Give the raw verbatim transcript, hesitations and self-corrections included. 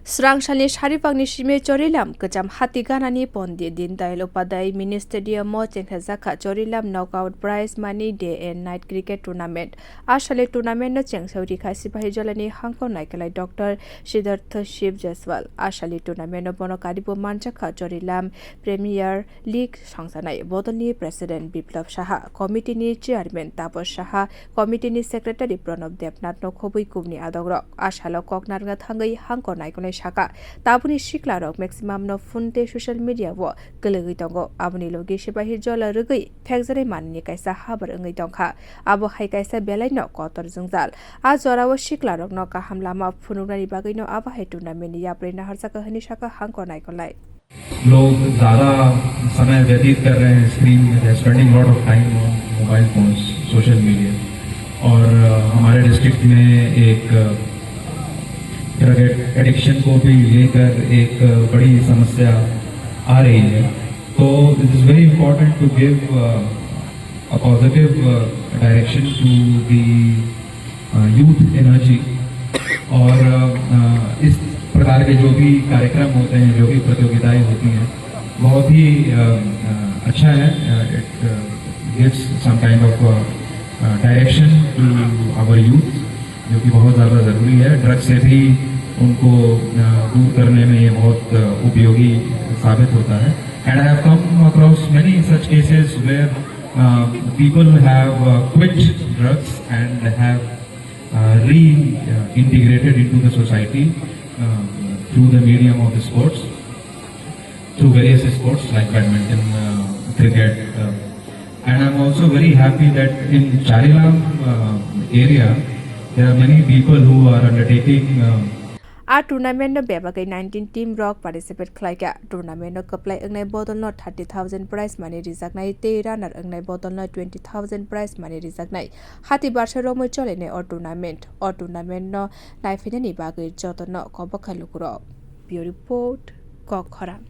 Srangsalni saripakni simi Chorilam kwcham hati ganani Pondit Dindayal Upadhyay Mini Stadium o chengkhajakha Chorilam Knockout Prize Money Day and Night Cricket Tournament. A salni tournament no chengsao rikha Sipahi Jolani hangkor naikolai Doctor Siddhartha Shiv Jaiswal. A salni tournament no bono karibo manjakha Chorilam Premier League songsanai bodolni President Biplab Saha, Committee ni Chairman Tapas Saha, Committee ni Secretary Pranab Debnath no khobwi kubni adongrok. A salo kok narwkna thangwi hangkor naikolai saka, tabuni siklarok maximum no phone tei social media o kwlwgwi tongo. Aboni logi Sipahi Jola rwgwi phekjagwi manwini kaisa habar wngwi tongkha. Abo hai kaisa belai no kotor jwngjal. A jorao siklarokno kaham lama phunuknani bagwino abo hai tournament ni yapri naharjakha hwnwi saka hangkor naikolai. लोग ज़्यादा समय व्यतीत कर रहे हैं स्क्रीन में, they are spending lot of time on mobile phones, social media। और अ, हमारे डिस्ट्रिक्ट में एक ड्रग एडिक्शन को भी लेकर एक बड़ी समस्या आ रही है। तो it is very important to give a positive direction to the youth energy. और अ, इस प्रकार के जो भी कार्यक्रम होते हैं, जो भी प्रतियोगिताएं होती हैं, बहुत ही अ, अ, अच्छा है। It gives some kind of direction to our youth, जो कि बहुत ज़्यादा ज़रूरी है। ड्रग से भी उनको अ, दूर करने में ये बहुत अ, उपयोगी साबित होता है। And I have come across many such cases where uh, people have uh, quit drugs and have uh, reintegrated into the society uh, through the medium of sports, through various sports like badminton, uh, cricket. Uh, and I'm also very happy that in Charilam uh, area, there are many people who are undertaking uh, A tournament no bebagwi nineteen team rok participate khlaikha. Tournament no kwplai wngnai bodol no thirty thousand prize money rijaknai tei runner wngnai bodol no twenty thousand prize money rijaknai. Hati barsa romwi cholinai o tournament. O tournament no naiphainani bagwi joto no kobokha lukurok. Bureau Report, Kokkhorang.